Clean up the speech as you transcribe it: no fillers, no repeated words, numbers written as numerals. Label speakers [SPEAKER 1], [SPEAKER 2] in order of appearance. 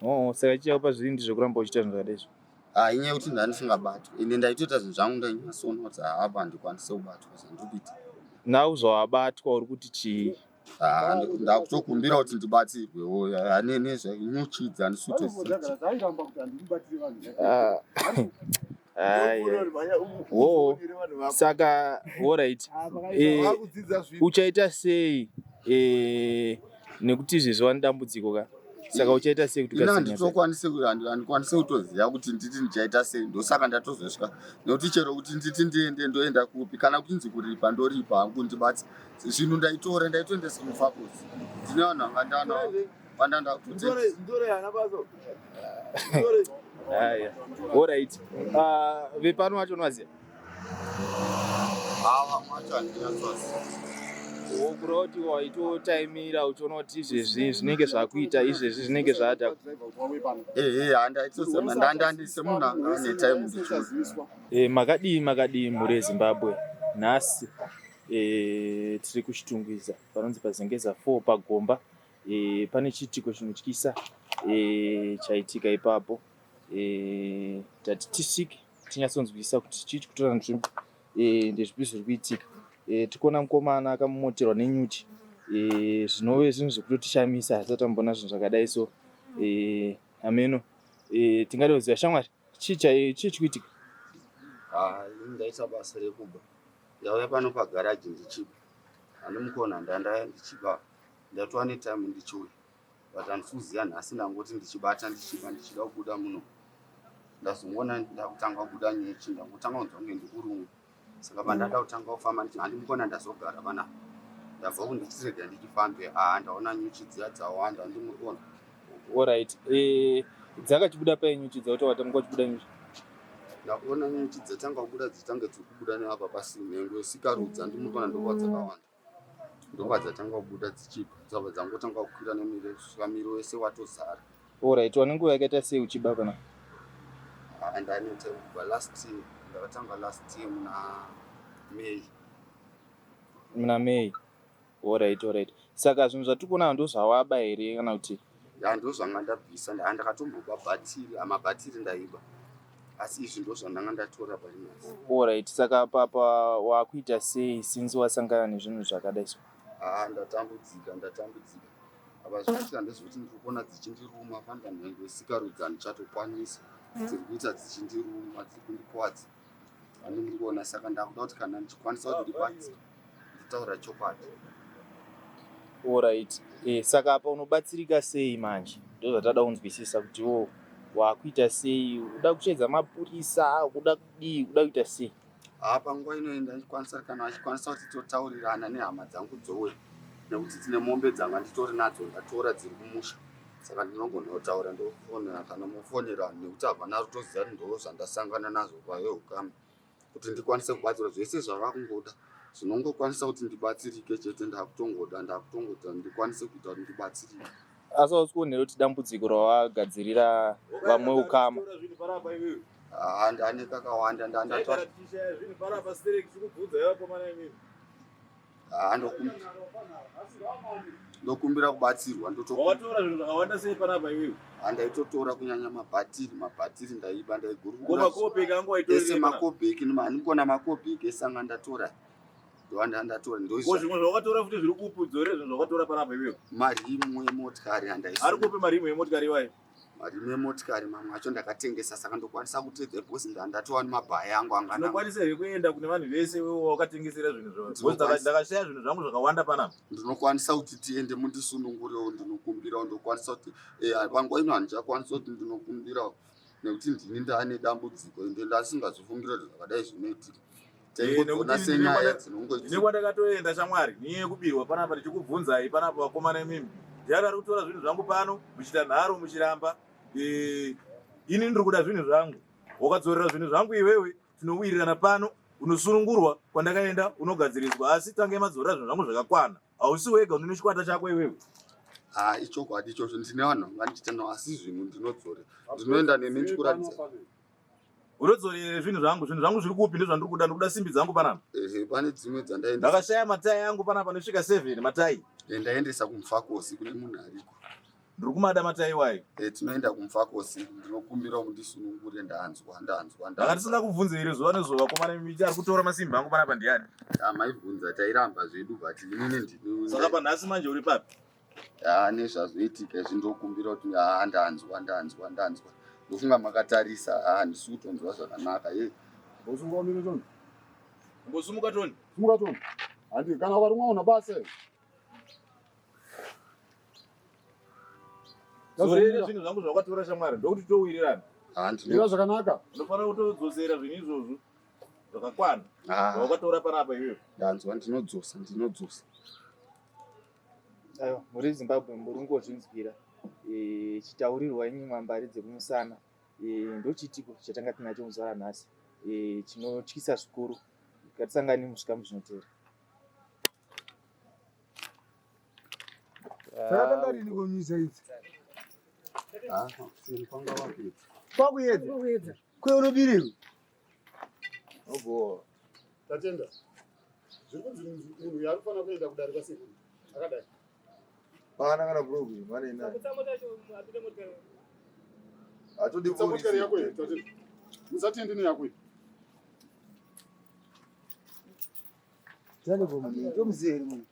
[SPEAKER 1] Oh, saka chichaupa zvivindi zvekuramba uchiita zvinhu zvakadai izvo?
[SPEAKER 2] Ah, inyaya yekuti ndandisingabatwi ende ndaitoita zvinhu zvangu ndainyatsoona kuti haapa handikwanise kubatwa zvandiri kuita.
[SPEAKER 1] Now zvawabatwa uri kuti chii?
[SPEAKER 2] Ah, ndakutokumbira kuti ndibatsirwewo nezvenyuchi idzi handisi kutoziva.
[SPEAKER 1] Ah. Wo saka alright. Eh, uchaita sei eh, nekuti izvezvi wani dambudziko ka saka uchaita sei kuti
[SPEAKER 2] ini handitokwanise handikwanise kutoziva kuti nditi ndichaita sei ndosaka ndatozosvika nekuti chero kuti nditi ndiende ndoenda kupi kana kuchinzi kuripa ndoripa hangu ndibatse zvinhu ndaitora ndaitoendesa mufakosi ndine vanhu vanga ndana vandanda
[SPEAKER 1] Aya. Alright. Ah, vepano vacho unovaziva?
[SPEAKER 2] Ava macho handinyatswaziva.
[SPEAKER 1] Wokureva kuti waitotaimira uchiona kuti izvezvi zvinenge zvakuita izvezvi zvinenge zvada.
[SPEAKER 2] Ehe, handaitosema ndandandi semunhu anga ane time ndichiuya.
[SPEAKER 1] E, makadii makadii mhuri yeZimbabwe nhasi e, tiri kuChitungwiza panonzi paZengeza 4 pagomba e, pane chiitiko chinotyisa e, chaitika ipapo e, tati tisvike tinyatsonzwisisa kuti chii chikutora nzvimbo e, ndezvipi zviri kuitika e, tikuona mukomana akamomoterwa nenyuchi e, zvinove zvinhu zvekutotishamisa hatisati tamboona zvinhu zvakadai so e, hameno e, tingade kuziva shamwari chii chai chii chikuitika
[SPEAKER 2] Ah, ini ndaita basa rekuba. Ndauya pano pagaraji ndichiba. Handimukona ndandaya ndichiba. Ndatova netime ndichiuya. But handisi kuziva nhasi ndangoti ndichibata ndichiba ndichida kubuda muno. Ndazongoona ndakutanga kubuda nyuchi ndangotanga kunzwa kunge ndikurumwa. Saka pandada kutanga kufamba nditi handimukona ndazogara panapa. Ndabva kundichirega ndichifambe ah ndaona nyuchi dziya dzawanda handimukona.
[SPEAKER 1] Alright. Eh, dzakachibuda pai nyuchi dzauti watanga kuchibuda nyuchi?
[SPEAKER 2] Ndakuona nyuchi dzatanga kubuda dzitange dzikubuda neapa pasi nhengo yesikarudzi handimukona ndokwa dzakawanda. Ndokwa dzatanga kubuda dzichibva dzabva dzangotanga kukwira nemiro kusvika miro wese watozara.
[SPEAKER 1] Alright, wane nguva yakaita sei uchiba pana?
[SPEAKER 2] Ah, ndaneta kubva last year ndakatanga last year muna May.
[SPEAKER 1] Muna May. Alright, alright. Saka zvinhu zvatiri kuona ndozvawaba here kana kuti?
[SPEAKER 2] Ya ndozvanga ndabvisa ndakatomboba bhatiri, amabhatiri ndaiba. Asi izvi ndozvandanga ndatora pari nhasi.
[SPEAKER 1] Alright, saka papa wakuita sei since wasangana nezvinhu zvakadai so?
[SPEAKER 2] Ah, ndatambudzika, ndatambudzika. Apa zvinoitika ndezvekuti ndiri kuona dzichindiruma fanda nhengo yesikarudzi handichatokwanisa. Dziri kuita dzichindiruma, dziri kundikwadza. Handi muri kuona saka ndakuda kuti kana ndichikwanisa kuti ndibatsire nditaura chokwadi.
[SPEAKER 1] Alright. Eh, saka apa unobatsirika sei manje? Ndozvatada kunzwisisa kuti wo wakuita sei? Uda kusheedza mapurisa, uda kudii, uda kuita sei?
[SPEAKER 2] Haa panguva ino ndachikwanisa kana achikwanisa kuti totaurirana nehama dzangu dzouya nekuti tine mombe dzanga nditori nadzo ndatora dziri kumusha saka ndinogona kutaura ndofonera kana mofonera nekuti havana rutoziva kuti ndo zvandasangana nazvo paveukama kuti ndikwanise kubatsira zvese zvavakungoda zvinongokwanisa kuti ndibatsirike chete ndakutongoda ndakutongoda ndikwanise kuita kuti ndibatsirike.
[SPEAKER 1] Asi hausi kuona here kuti dambudziko rawagadzirira vamwe ukama?
[SPEAKER 2] Ah, ndane kakawanda ndandatwa Ah, ndokumbira kubatsirwa
[SPEAKER 3] ndotowatora zvinhu zvakawanda sei panapa iwewe?
[SPEAKER 2] Ah, ndaitotora kunyanya mabhatiri mabhatiri ndaiba
[SPEAKER 3] ndaigurukuramakobheki angu
[SPEAKER 2] waitoese makobheki handikona makobheki esanga ndatora ndoandandatora
[SPEAKER 3] ndoizvo zvimwe zvawakatora futi zviri kupi udzore zvinhu zvawakatora panapa iwewe?
[SPEAKER 2] Marimu emotikari
[SPEAKER 3] andaisi ari kupi marimu emotikari iwayo?
[SPEAKER 2] Marimu emotikari mamwe acho ndakatengesa saka ndokwanisa kuteedza because ndandatova nemabhaya angu anga
[SPEAKER 3] ndinokwanisa here kuenda kune vanhu vese wewe wakatengesera zvinhu zvavo ndakashaya zvinhu zvangu zvakawanda panapa
[SPEAKER 2] ndinokwanisa kuti tiende mundisunungurewo ndinokumbirawo ndokwanisa kuti eh, panguva ino handichakwanisa kuti ndinokumbirawo nekuti ndini ndaane dambudziko ende ndasingazofungira kuti zvakadai zvinoitika taingodziona senyaya dzinongoitika
[SPEAKER 3] ini kwandakatoenda shamwari niye yekubirwa panapa ndichikubvunzai panapa vakomana imimi ndiani ari kutora zvinhu zvangu pano muchiita nharo muchiramba eh, ini ndiri kuda zvinhu zvangu wakadzorera zvinhu zvangu iwewe tinowirirana pano unosunungurwa kwandakaenda unogadziriswa asi tange madzorera zvinhu zvangu zvakakwana hausi wega une chikwata chako iwewe
[SPEAKER 2] ha ichokwadi ichocho ndine vanhu vanga ndichiita navo asi zvinhu ndinodzore ndinoenda nemi ndichikuratidza
[SPEAKER 3] unodzorere zvinhu zvangu zvinhu zvangu zviri kupi ndozvandiri kuda ndikuda simbi dzangu panapa
[SPEAKER 2] ehe pane dzimwe dzandaendesa
[SPEAKER 3] ndakashaya matai angu panapa ndosvika 7 matai
[SPEAKER 2] ndaendesa kumufakosi kune munhu ariko.
[SPEAKER 3] Ndiri kumada mataiwayo.
[SPEAKER 2] Eh, tinoenda kumfakosi ndinokumbira mundisunungure ndanzwa ndanzwa
[SPEAKER 3] Ndanga tisingakubvunze here zuva nezuva vakomana imi ari kutora masimba angu panapa ndiani?
[SPEAKER 2] Maibvunza tairamba zvedu but inini ndini.
[SPEAKER 3] Saka panhasi manje uri papi?
[SPEAKER 2] Ah, nezvazoitika izvi ndokumbira kuti ah, ndanzwa ndanzwa ndanzwa. Ndofunga makatarisa ah, handisi kutonzwa zvakanaka. Ye.
[SPEAKER 4] Usunga umire Tony.
[SPEAKER 3] Ngosumuka Tony.
[SPEAKER 4] Sumuka Tony. Handi kana ukarumwa una basa.
[SPEAKER 3] Zorere zvinhu zvangu zvawakatora shamwari ndokuti towirirana.
[SPEAKER 4] Ndira zvakanaka.
[SPEAKER 3] Unofanira kutodzosera zvinhu izvozvo zvakakwana. Zvawakatora panapa iwewe.
[SPEAKER 2] Ndanzwa ndinodzosa ndinodzosa.
[SPEAKER 1] Aiwa, mhuri yeZimbabwe muri kungozvinzwira e, chitaurirwa imwe mwambari dzekumusana e, ndochiitiko chatanga tinacho muzuva ranhasi e, chinotyisa zvikuru. Ngatisangane musvika muzvinotera.
[SPEAKER 5] Dzakatanga rini kunyisa idzi?
[SPEAKER 2] Ah, kwanga wakuedza.
[SPEAKER 5] Kwakuedza. Kwe unobirirwa.
[SPEAKER 3] Obo.
[SPEAKER 4] Tatenda. Zviri kunzi munhu uyu ari kufanira kuenda kudare kwasekuru. Akadai.
[SPEAKER 5] Pana kana problem ane naye. Hatodi
[SPEAKER 4] Motokari yako iyi, Tatenda. Musatende neyako iyi.
[SPEAKER 5] Tane kwa munhu, tomuziva here munhu?